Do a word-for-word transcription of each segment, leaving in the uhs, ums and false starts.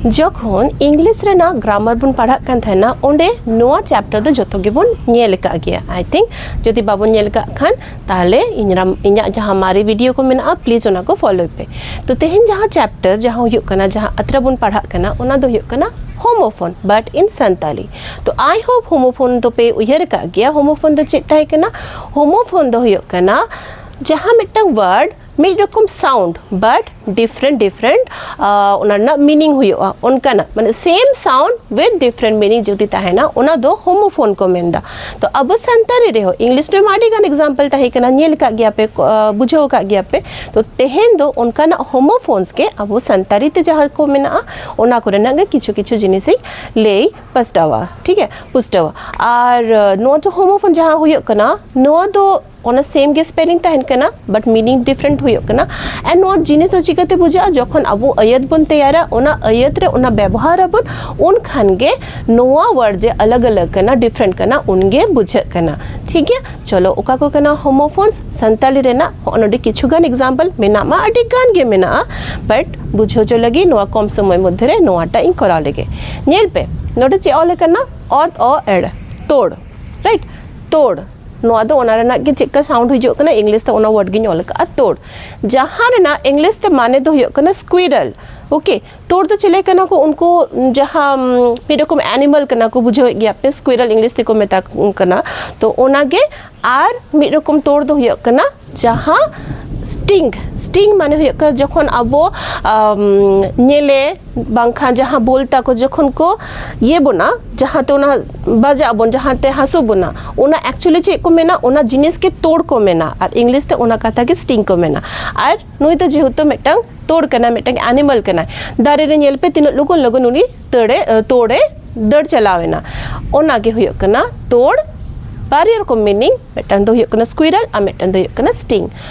ᱡᱚᱠᱷᱚᱱ ᱤᱝᱞᱤᱥ ᱨᱮᱱᱟᱜ ᱜᱨᱟᱢᱟᱨ ᱵᱚᱱ ᱯᱟᱲᱦᱟᱜ ᱠᱟᱱ ᱛᱟᱦᱮᱱᱟ, ᱚᱸᱰᱮ ᱱᱚᱣᱟ ᱪᱮᱯᱴᱟᱨ ᱫᱚ ᱡᱚᱛᱚ ᱜᱮᱵᱚᱱ ᱧᱮᱞ ᱟᱠᱟᱫ ᱜᱮᱭᱟ᱾ ᱟᱭ ᱛᱷᱤᱝᱠ ᱡᱩᱫᱤ ᱵᱟᱵᱚᱱ ᱧᱮᱞ ᱟᱠᱟᱫ ᱠᱷᱟᱱ, ᱛᱟᱦᱚᱞᱮ ᱤᱧ ᱨᱟᱢ- ᱤᱧᱟᱹᱜ ᱡᱟᱦᱟᱸ ᱢᱟᱨᱮ ᱵᱷᱤᱰᱤᱭᱳ ᱠᱚ ᱢᱮᱱᱟᱜᱼᱟ, ᱯᱞᱤᱡᱽ ᱚᱱᱟ ᱠᱚ ᱯᱷᱚᱞᱳᱭ ᱯᱮ᱾ ᱛᱚ ᱛᱮᱦᱮᱧ ᱡᱟᱦᱟᱸ ᱪᱮᱯᱴᱟᱨ ᱡᱟᱦᱟᱸ ᱦᱩᱭᱩᱜ ᱠᱟᱱᱟ, ᱡᱟᱦᱟᱸ ᱟᱛᱨᱟ ᱵᱚᱱ ᱯᱟᱲᱦᱟᱜ ᱠᱟᱱᱟ, ᱚᱱᱟ ᱫᱚ ᱦᱩᱭᱩᱜ ᱠᱟᱱᱟ ᱦᱳᱢᱳᱯᱷᱳᱱ, ᱵᱟᱴ ᱤᱱ ᱥᱟᱱᱛᱟᱞᱤ᱾ ᱛᱚ ᱟᱭ ᱦᱳᱯ ᱦᱳᱢᱳᱯᱷᱳᱱ ᱫᱚᱯᱮ ᱩᱭᱦᱟᱹᱨ ᱟᱠᱟᱫ ᱜᱮᱭᱟ᱾ ᱦᱳᱢᱳᱯᱷᱳᱱ ᱫᱚ ᱪᱮᱫ ᱛᱟᱦᱮᱸ ᱠᱟᱱᱟ? ᱦᱳᱢᱳᱯᱷᱳᱱ ᱫᱚ ᱦᱩᱭᱩᱜ ᱠᱟᱱᱟ ᱡᱟᱦᱟᱸ ᱢᱤᱫᱴᱟᱝ ᱣᱟᱨᱰ ᱢᱤᱫ ᱨᱚᱠᱚᱢ ᱥᱟᱣᱩᱱᱰ, ᱵᱟᱴ ᱰᱤᱯᱷᱟᱨᱮᱱᱴ ᱰᱤᱯᱷᱟᱨᱮᱱᱴ ᱚᱱᱟ ᱨᱮᱱᱟᱜ ᱢᱤᱱᱤᱝ ᱦᱩᱭᱩᱜᱼᱟ, ᱚᱱᱠᱟᱱᱟᱜ, ᱢᱟᱱᱮ ᱥᱮᱢ ᱥᱟᱣᱩᱱᱰ ᱣᱤᱛᱷ ᱰᱤᱯᱷᱟᱨᱮᱱᱴ ᱢᱤᱱᱤᱝ ᱡᱩᱫᱤ ᱛᱟᱦᱮᱱᱟ, ᱚᱱᱟ ᱫᱚ ᱦᱳᱢᱳᱯᱷᱳᱱ ᱠᱚ ᱢᱮᱱᱫᱟ᱾ ᱛᱚ ᱟᱵᱚ ᱥᱟᱱᱛᱟᱲᱤ ᱨᱮᱦᱚᱸ, ᱤᱝᱞᱤᱥ ᱨᱮᱢᱟ ᱟᱹᱰᱤ ᱜᱟᱱ ᱮᱠᱥᱟᱢᱯᱚᱞ ᱛᱟᱦᱮᱸ ᱠᱟᱱᱟ, ᱧᱮᱞ ᱟᱠᱟᱫ ᱜᱮᱭᱟ ᱯᱮ, ᱠᱚ- ᱟ, ᱵᱩᱡᱷᱟᱹᱣ ᱟᱠᱟᱫ ᱜᱮᱭᱟ ᱯᱮ᱾ ᱛᱚ ᱛᱮᱦᱮᱧ ᱫᱚ ᱚᱱᱠᱟᱱᱟᱜ ᱦᱳᱢᱳᱯᱷᱳᱱᱥ ᱜᱮ ᱟᱵᱚ ᱥᱟᱱᱛᱟᱲᱤ ᱛᱮ ᱡᱟᱦᱟᱸ ᱠᱚ ᱢᱮᱱᱟᱜᱼᱟ, ᱚᱱᱟ ᱠᱚᱨᱮᱱᱟᱜ ᱜᱮ ᱠᱤᱪᱷᱩ ᱠᱤᱪᱷᱩ ᱡᱤᱱᱤᱥ ᱤᱧ ᱞᱟᱹᱭ ᱯᱟᱥᱴᱟᱣᱟ, ᱴᱷᱤᱠ ᱜᱮᱭᱟ, ᱯᱩᱥᱴᱟᱹᱣᱟ᱾ ᱟᱨ ᱟ, ᱱᱚᱣᱟ ᱫᱚ ᱦᱳᱢᱳᱯᱷᱳᱱ ᱡᱟᱦᱟᱸ ᱦᱩᱭᱩᱜ ᱠᱟᱱᱟ, ᱱᱚᱣᱟ ᱫᱚ ᱚᱱᱟ ᱥᱮᱢ ᱜᱮ ᱥᱯᱮᱞᱤᱝ ᱛᱟᱦᱮᱱ ᱠᱟᱱᱟ, ᱵᱟᱴ ᱢᱤᱱᱤᱝ ᱰᱤᱯᱷᱟᱨᱮᱱᱴ ᱦᱩᱭᱩᱜ ᱠᱟᱱᱟ᱾ ᱮᱱᱰ ᱱᱚᱣᱟ ᱡᱤᱱᱤᱥ ᱫᱚ ᱪᱤᱠᱟᱹᱛᱮ ᱵᱩᱡᱷᱟᱹᱜᱼᱟ? ᱡᱚᱠᱷᱚᱱ ᱟᱵᱚ ᱟᱹᱭᱟᱹᱛ ᱵᱚᱱ ᱛᱮᱭᱟᱨᱟ, ᱚᱱᱟ ᱟᱹᱭᱟᱹᱛ ᱨᱮ ᱚᱱᱟ ᱵᱮᱵᱚᱦᱟᱨ ᱟᱵᱚᱱ, ᱩᱱ ᱠᱷᱟᱱ ᱜᱮ ᱱᱚᱣᱟ ᱣᱟᱨᱰ ᱡᱮ ᱟᱞᱟᱜᱽ ᱟᱞᱟᱜᱽ ᱠᱟᱱᱟ, ᱰᱤᱯᱷᱟᱨᱮᱱᱴ ᱠᱟᱱᱟ, ᱩᱱᱜᱮ ᱵᱩᱡᱷᱟᱹᱜ ᱠᱟᱱᱟ᱾ ᱴᱷᱤᱠ ᱜᱮᱭᱟ, ᱪᱚᱞᱚ, ᱚᱠᱟ ᱠᱚ ᱠᱟᱱᱟ ᱦᱳᱢᱳᱯᱷᱳᱱᱥ ᱥᱟᱱᱛᱟᱞᱤ ᱨᱮᱱᱟᱜ? ᱦᱚᱸᱜᱼᱚ ᱱᱚᱰᱮ ᱠᱤᱪᱷᱩ ᱜᱟᱱ ᱮᱠᱥᱟᱢᱯᱚᱞ ᱢᱮᱱᱟᱜ ᱢᱟ, ᱟᱹᱰᱤ ᱜᱟᱱ ᱜᱮ ᱢᱮᱱᱟᱜᱼᱟ, ᱵᱟᱴ ᱵᱩᱡᱷᱟᱹᱣ ᱦᱚᱪᱚ ᱞᱟᱹᱜᱤᱫ ᱱᱚᱣᱟ ᱠᱚᱢ ᱥᱚᱢᱚᱭ ᱢᱚᱫᱽᱫᱷᱮ ᱨᱮ ᱱᱚᱣᱟᱴᱟᱜ ᱤᱧ ᱠᱚᱨᱟᱣ ᱞᱮᱜᱮ᱾ ᱧᱮᱞ ᱯᱮ, ᱱᱚᱰᱮ ᱪᱮᱫ ᱚᱞ ᱟᱠᱟᱱᱟ? ᱚᱛ, ᱚ, ᱮᱲ, ᱛᱳᱲ, ᱨᱟᱭᱤᱴ? ᱛᱳᱲ᱾ ᱱᱚᱣᱟ ᱫᱚ ᱚᱱᱟ ᱨᱮᱱᱟᱜ ᱜᱮ ᱪᱮᱫᱠᱟ ᱥᱟᱣᱩᱱᱰ ᱦᱤᱡᱩᱜ ᱠᱟᱱᱟ, ᱤᱝᱞᱤᱥ ᱛᱮ ᱚᱱᱟ ᱣᱟᱨᱰ ᱜᱤᱧ ᱚᱞ ᱟᱠᱟᱫᱼᱟ, ᱛᱳᱲ᱾ ᱡᱟᱦᱟᱸ ᱨᱮᱱᱟᱜ ᱤᱝᱞᱤᱥ ᱛᱮ ᱢᱟᱱᱮ ᱫᱚ ᱦᱩᱭᱩᱜ ᱠᱟᱱᱟ ᱥᱠᱩᱭᱨᱟᱞ᱾ ᱳᱠᱮ, ᱛᱳᱲ ᱫᱚ ᱪᱤᱞᱤ ᱠᱟᱱᱟ ᱠᱚ? ᱩᱱᱠᱩ ᱡᱟᱦᱟᱸ, ᱩᱢ, ᱢᱤᱫ ᱨᱚᱠᱚᱢ ᱮᱱᱤᱢᱟᱞ ᱠᱟᱱᱟ ᱠᱚ, ᱵᱩᱡᱷᱟᱹᱣᱮᱫ ᱜᱮᱭᱟ ᱯᱮ, ᱥᱠᱩᱭᱨᱟᱞ ᱤᱝᱞᱤᱥ ᱛᱮᱠᱚ ᱢᱮᱛᱟ ᱠᱚ ᱠᱟᱱᱟ᱾ ᱛᱚ ᱚᱱᱟᱜᱮ᱾ ᱟᱨ ᱢᱤᱫ ᱨᱚᱠᱚᱢ ᱛᱳᱲ ᱫᱚ ᱦᱩᱭᱩᱜ ᱠᱟᱱᱟ ᱡᱟᱦᱟᱸ ᱥᱴᱤᱝ᱾ ᱥᱴᱤᱝ ᱢᱟᱱᱮ ᱦᱩᱭᱩᱜ ᱠᱟᱱᱟ ᱡᱚᱠᱷᱚᱱ ᱟᱵᱚ, ᱟᱢ, ᱧᱮᱞᱮ ᱵᱟᱝᱠᱷᱟᱱ ᱡᱟᱦᱟᱸ ᱵᱳᱞ ᱛᱟᱠᱚ ᱡᱚᱠᱷᱚᱱ ᱠᱚ ᱤᱭᱟᱹ ᱵᱚᱱᱟ, ᱡᱟᱦᱟᱸᱛᱮ ᱚᱱᱟ ᱵᱟᱡᱟᱜ ᱟᱵᱚᱱ, ᱡᱟᱦᱟᱸᱛᱮ ᱦᱟᱹᱥᱩ ᱵᱚᱱᱟ, ᱚᱱᱟ ᱮᱠᱪᱩᱭᱮᱞᱤ ᱪᱮᱫ ᱠᱚ ᱢᱮᱱᱟ? ᱚᱱᱟ ᱡᱤᱱᱤᱥ ᱜᱮ ᱛᱳᱲ ᱠᱚ ᱢᱮᱱᱟ, ᱟᱨ ᱤᱝᱞᱤᱥ ᱛᱮ ᱚᱱᱟ ᱠᱟᱛᱷᱟ ᱜᱮ ᱥᱴᱤᱝ ᱠᱚ ᱢᱮᱱᱟ᱾ ᱟᱨ ᱱᱩᱭ ᱫᱚ ᱡᱮᱦᱮᱛᱩ ᱢᱤᱫᱴᱟᱝ ᱛᱳᱲ ᱠᱟᱱᱟᱭ, ᱢᱤᱫᱴᱟᱝ ᱮᱱᱤᱢᱟᱞ ᱠᱟᱱᱟᱭ, ᱫᱟᱨᱮ ᱨᱮ ᱧᱮᱞ ᱯᱮ ᱛᱤᱱᱟᱹᱜ ᱞᱚᱜᱚᱱ ᱞᱚᱜᱚᱱ ᱩᱱᱤ ᱛᱟᱹᱲᱮ, ᱟᱹ, ᱛᱳᱲᱮ ᱫᱟᱹᱲ ᱪᱟᱞᱟᱣ ᱮᱱᱟ᱾ ᱚᱱᱟ ᱜᱮ ᱦᱩᱭᱩᱜ ᱠᱟᱱᱟ ᱛᱳᱲ᱾ ᱵᱟᱨᱭᱟ ᱨᱚᱠᱚᱢ ᱢᱤᱱᱤᱝ, ᱢᱤᱫᱴᱟᱝ ᱫᱚ ᱦᱩᱭᱩᱜ ᱠᱟᱱᱟ ᱥᱠᱩᱭᱨᱟᱞ ᱟᱨ ᱢᱤᱫᱴᱟᱝ ᱫᱚ ᱦᱩᱭᱩᱜ ᱠᱟᱱᱟ ᱥᱴᱤᱝ᱾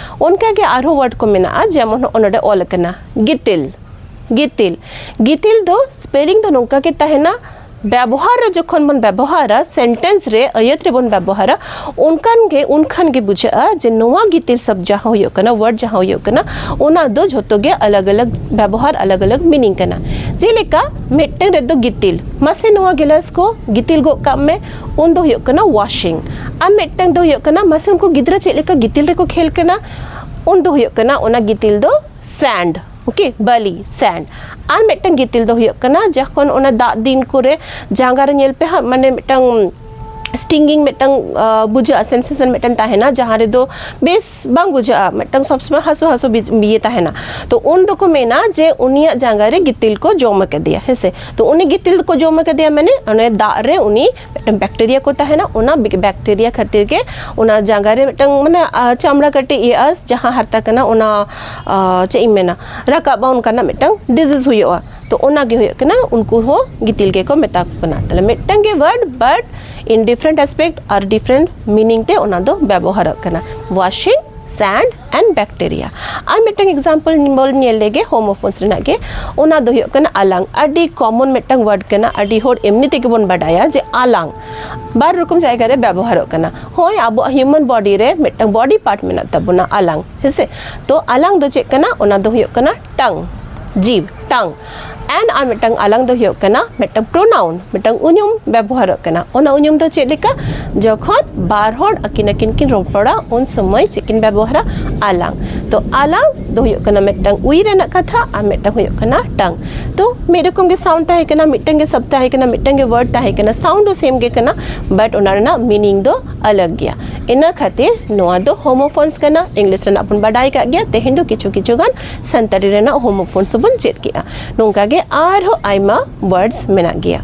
ᱚᱱᱠᱟ ᱜᱮ ᱟᱨᱦᱚᱸ ᱣᱟᱨᱰ ᱠᱚ ᱢᱮᱱᱟᱜᱼᱟ, ᱡᱮᱢᱚᱱ ᱦᱚᱸᱜᱼᱚ ᱱᱚᱰᱮ ᱚᱞ ᱟᱠᱟᱱᱟ ᱜᱤᱛᱤᱞ᱾ ᱜᱤᱛᱤᱞ, ᱜᱤᱛᱤᱞ ᱫᱚ ᱥᱯᱮᱞᱤᱝ ᱫᱚ ᱱᱚᱝᱠᱟ ᱜᱮ ᱛᱟᱦᱮᱱᱟ, ᱵᱮᱵᱚᱦᱟᱨ ᱨᱮ ᱡᱚᱠᱷᱚᱱ ᱵᱚᱱ ᱵᱮᱵᱚᱦᱟᱨᱟ, ᱥᱮᱱᱴᱮᱱᱥ ᱨᱮ, ᱟᱹᱭᱟᱹᱛ ᱨᱮᱵᱚᱱ ᱵᱮᱵᱚᱦᱟᱨᱟ, ᱚᱱᱠᱟᱱ ᱜᱮ, ᱩᱱᱠᱷᱟᱱ ᱜᱮ ᱵᱩᱡᱷᱟᱹᱜᱼᱟ ᱡᱮ ᱱᱚᱣᱟ ᱜᱤᱛᱤᱞ ᱥᱟᱵ ᱡᱟᱦᱟᱸ ᱦᱩᱭᱩᱜ ᱠᱟᱱᱟ, ᱣᱟᱨᱰ ᱡᱟᱦᱟᱸ ᱦᱩᱭᱩᱜ ᱠᱟᱱᱟ, ᱚᱱᱟ ᱫᱚ ᱡᱷᱚᱛᱚ ᱜᱮ ᱟᱞᱟᱜᱽ ᱟᱞᱟᱜᱽ ᱵᱮᱵᱚᱦᱟᱨ, ᱟᱞᱟᱜᱽ ᱟᱞᱟᱜᱽ ᱢᱤᱱᱤᱝ ᱠᱟᱱᱟ᱾ ᱡᱮᱞᱮᱠᱟ ᱢᱤᱫᱴᱟᱝ ᱨᱮᱫᱚ ᱜᱤᱛᱤᱞ, ᱢᱟᱥᱮ ᱱᱚᱣᱟ ᱜᱤᱞᱟᱥ ᱠᱚ ᱜᱤᱛᱤᱞ ᱜᱚᱫ ᱠᱟᱜ ᱢᱮ, ᱩᱱ ᱫᱚ ᱦᱩᱭᱩᱜ ᱠᱟᱱᱟ ᱣᱟᱥᱤᱝ᱾ ᱟᱨ ᱢᱤᱫᱴᱟᱝ ᱫᱚ ᱦᱩᱭᱩᱜ ᱠᱟᱱᱟ, ᱢᱟᱥᱮ ᱩᱱᱠᱩ ᱜᱤᱫᱽᱨᱟᱹ ᱪᱮᱫ ᱞᱮᱠᱟ ᱜᱤᱛᱤᱞ ᱨᱮᱠᱚ ᱠᱷᱮᱞ ᱠᱟᱱᱟ, ᱩᱱ ᱫᱚ ᱦᱩᱭᱩᱜ ᱠᱟᱱᱟ ᱚᱱᱟ ᱜᱤᱛᱤᱞ ᱫᱚ ᱥᱮᱱᱰ, ᱳᱠᱮ, ᱵᱟᱞᱤ, ᱥᱮᱱᱰ᱾ ᱟᱨ ᱢᱤᱫᱴᱟᱝ ᱜᱤᱛᱤᱞ ᱫᱚ ᱦᱩᱭᱩᱜ ᱠᱟᱱᱟ ᱡᱚᱠᱷᱚᱱ ᱚᱱᱟ ᱫᱟᱜ ᱫᱤᱱ ᱠᱚᱨᱮ ᱡᱟᱸᱜᱟ ᱨᱮ ᱧᱮᱞ ᱯᱮ ᱦᱟᱸᱜ, ᱢᱟᱱᱮ ᱢᱤᱫᱴᱟᱝ ᱥᱴᱤᱝᱜᱤᱝ ᱢᱤᱫᱴᱟᱝ, ᱟᱸ, ᱵᱩᱡᱷᱟᱹᱜᱼᱟ, ᱥᱮᱱᱥᱮᱥᱚᱱ ᱢᱤᱫᱴᱟᱝ ᱛᱟᱦᱮᱱᱟ, ᱡᱟᱦᱟᱸ ᱨᱮᱫᱚ ᱵᱮᱥ ᱵᱟᱝ ᱵᱩᱡᱷᱟᱹᱜᱼᱟ, ᱢᱤᱫᱴᱟᱝ ᱥᱚᱵᱽ ᱥᱚᱢᱚᱭ ᱦᱟᱹᱥᱩ ᱦᱟᱹᱥᱩ ᱵᱤᱡ-, ᱤᱭᱟᱹ ᱛᱟᱦᱮᱱᱟ᱾ ᱛᱚ ᱩᱱ ᱫᱚᱠᱚ ᱢᱮᱱᱟ ᱡᱮ ᱩᱱᱤᱭᱟᱜ ᱡᱟᱸᱜᱟ ᱨᱮ ᱜᱤᱛᱤᱞ ᱠᱚ ᱡᱚᱢ ᱟᱠᱟᱫᱮᱭᱟ, ᱦᱮᱸᱥᱮ᱾ ᱛᱚ ᱩᱱᱤ ᱜᱤᱛᱤᱞ ᱠᱚ ᱡᱚᱢ ᱟᱠᱟᱫᱮᱭᱟ, ᱢᱟᱱᱮ ᱚᱱᱮ ᱫᱟᱜ ᱨᱮ ᱩᱱᱤ ᱢᱤᱫᱴᱟᱝ ᱵᱮᱠᱴᱮᱨᱤᱭᱟ ᱠᱚ ᱛᱟᱦᱮᱱᱟ, ᱚᱱᱟ ᱵᱤᱠ-, ᱵᱮᱠᱴᱮᱨᱤᱭᱟ ᱠᱷᱟᱹᱛᱤᱨ ᱜᱮ ᱚᱱᱟ ᱡᱟᱸᱜᱟ ᱨᱮ ᱢᱤᱫᱴᱟᱝ, ᱢᱟᱱᱮ, ᱟᱸ, ᱪᱟᱢᱲᱟ ᱠᱟᱹᱴᱤᱡ ᱤᱭᱟᱹᱜᱼᱟ, ᱡᱟᱦᱟᱸ ᱦᱟᱨᱛᱟ ᱠᱟᱱᱟ, ᱚᱱᱟ, ᱟᱸ, ᱪᱮᱫ ᱤᱧ ᱢᱮᱱᱟ, ᱨᱟᱠᱟᱵᱼᱟ, ᱚᱱᱠᱟᱱᱟᱜ ᱢᱤᱫᱴᱟᱝ ᱰᱤᱡᱤᱡᱽ ᱦᱩᱭᱩᱜᱼᱟ᱾ ᱛᱚ ᱚᱱᱟ ᱜᱮ ᱦᱩᱭᱩᱜ ᱠᱟᱱᱟ, ᱩᱱᱠᱩ ᱦᱚᱸ ᱜᱤᱛᱤᱞ ᱜᱮᱠᱚ ᱢᱮᱛᱟ ᱠᱚ ᱠᱟᱱᱟ᱾ ᱛᱟᱦᱞᱮ ᱢᱤᱫᱴᱟᱝ ᱜᱮ word, but in different aspect ᱟᱨ ᱰᱤᱯᱷᱟᱨᱮᱱᱴ ᱢᱤᱱᱤᱝ ᱛᱮ ᱚᱱᱟ ᱫᱚ ᱵᱮᱵᱚᱦᱟᱨᱚᱜ ᱠᱟᱱᱟ, ᱣᱟᱥᱤᱝ, ᱥᱮᱱᱰ ᱮᱱᱰ ᱵᱮᱠᱴᱮᱨᱤᱭᱟ᱾ ᱟᱨ ᱢᱤᱫᱴᱟᱝ ᱮᱠᱥᱟᱢᱯᱚᱞ ᱵᱚᱱ ᱧᱮᱞ ᱞᱮᱜᱮ ᱦᱳᱢᱳᱯᱷᱳᱱᱥ ᱨᱮᱱᱟᱜ ᱜᱮ, ᱚᱱᱟ ᱫᱚ ᱦᱩᱭᱩᱜ ᱠᱟᱱᱟ ᱟᱞᱟᱝ᱾ ᱟᱹᱰᱤ ᱠᱚᱢᱚᱱ ᱢᱤᱫᱴᱟᱝ ᱣᱟᱨᱰ ᱠᱟᱱᱟ, ᱟᱹᱰᱤ ᱦᱚᱲ ᱮᱢᱱᱤ ᱛᱮᱜᱮ ᱵᱚᱱ ᱵᱟᱰᱟᱭᱟ ᱡᱮ ᱟᱞᱟᱝ ᱵᱟᱨ ᱨᱚᱠᱚᱢ ᱡᱟᱭᱜᱟ ᱨᱮ ᱵᱮᱵᱚᱦᱟᱨᱚᱜ ᱠᱟᱱᱟ᱾ ᱦᱳᱭ, ᱟᱵᱚᱣᱟᱜ ᱦᱤᱭᱩᱢᱮᱱ ᱵᱚᱰᱤ ᱨᱮ ᱢᱤᱫᱴᱟᱝ ᱵᱚᱰᱤ ᱯᱟᱨᱴ ᱢᱮᱱᱟᱜ ᱛᱟᱵᱚᱱᱟ ᱟᱞᱟᱝ, ᱦᱮᱸᱥᱮ᱾ ᱛᱚ ᱟᱞᱟᱝ ᱫᱚ ᱪᱮᱫ ᱠᱟᱱᱟ? ᱚᱱᱟ ᱫᱚ ᱦᱩᱭᱩᱜ ᱠᱟᱱᱟ ᱴᱟᱝ, ᱡᱤᱵᱽ, ᱴᱟᱝ᱾ ᱮᱱᱰ ᱟᱨ ᱢᱤᱫᱴᱟᱝ ᱟᱞᱟᱝ ᱫᱚ ᱦᱩᱭᱩᱜ ᱠᱟᱱᱟ ᱢᱤᱫᱴᱟᱝ ᱯᱨᱳᱱᱟᱣᱩᱱ, ᱢᱤᱫᱴᱟᱝ ᱩᱧᱩᱢ ᱵᱮᱵᱚᱦᱟᱨᱚᱜ ᱠᱟᱱᱟ᱾ ᱚᱱᱟ ᱩᱧᱩᱢ ᱫᱚ ᱪᱮᱫ ᱞᱮᱠᱟ? ᱡᱚᱠᱷᱚᱱ ᱵᱟᱨ ᱦᱚᱲ ᱟᱹᱠᱤᱱ ᱟᱹᱠᱤᱱ ᱠᱤᱱ ᱨᱚᱯᱚᱲᱟ, ᱩᱱ ᱥᱚᱢᱚᱭ ᱪᱮᱫ ᱠᱤᱱ ᱵᱮᱵᱚᱦᱟᱨᱟ? ᱟᱞᱟᱝ᱾ ᱛᱚ ᱟᱞᱟᱝ ᱫᱚ ᱦᱩᱭᱩᱜ ᱠᱟᱱᱟ ᱢᱤᱫᱴᱟᱝ ᱩᱭ ᱨᱮᱱᱟᱜ ᱠᱟᱛᱷᱟ ᱟᱨ ᱢᱤᱫᱴᱟᱝ ᱦᱩᱭᱩᱜ ᱠᱟᱱᱟ ᱴᱟᱝ᱾ ᱛᱚ ᱢᱤᱫ ᱨᱚᱠᱚᱢ ᱜᱮ ᱥᱟᱣᱩᱱᱰ ᱛᱟᱦᱮᱸ ᱠᱟᱱᱟ, ᱢᱤᱫᱴᱟᱝ ᱜᱮ ᱥᱟᱵᱫ ᱛᱟᱦᱮᱸ ᱠᱟᱱᱟ, ᱢᱤᱫᱴᱟᱝ ᱜᱮ ᱣᱟᱨᱰ ᱛᱟᱦᱮᱸ ᱠᱟᱱᱟ, ᱥᱟᱣᱩᱱᱰ ᱦᱚᱸ ᱥᱮᱢ ᱜᱮ ᱠᱟᱱᱟ, ᱵᱟᱴ ᱚᱱᱟ ᱨᱮᱱᱟᱜ ᱢᱤᱱᱤᱝ ᱫᱚ ᱟᱞᱟᱜᱽ ᱜᱮᱭᱟ᱾ ᱤᱱᱟᱹ ᱠᱷᱟᱹᱛᱤᱨ ᱱᱚᱣᱟ ᱫᱚ ᱦᱳᱢᱳᱯᱷᱳᱱᱥ ᱠᱟᱱᱟ, ᱤᱝᱞᱤᱥ ᱨᱮᱱᱟᱜ ᱵᱚᱱ ᱵᱟᱰᱟᱭ ᱠᱟᱜ ᱜᱮᱭᱟ᱾ ᱛᱮᱦᱮᱧ ᱫᱚ ᱠᱤᱪᱷᱩ ᱠᱤᱪᱷᱩ ᱜᱟᱱ ᱥᱟᱱᱛᱟᱲᱤ ᱨᱮᱱᱟᱜ ᱦᱳᱢᱳᱯᱷᱳᱱᱥ ᱵᱚᱱ ᱪᱮᱫ ᱠᱮᱜᱼᱟ᱾ ᱱᱚᱝᱠᱟ ᱜᱮ ᱟᱨᱦᱚᱸ ᱟᱭᱢᱟ ᱣᱟᱨᱰᱥ ᱢᱮᱱᱟᱜ ᱜᱮᱭᱟ᱾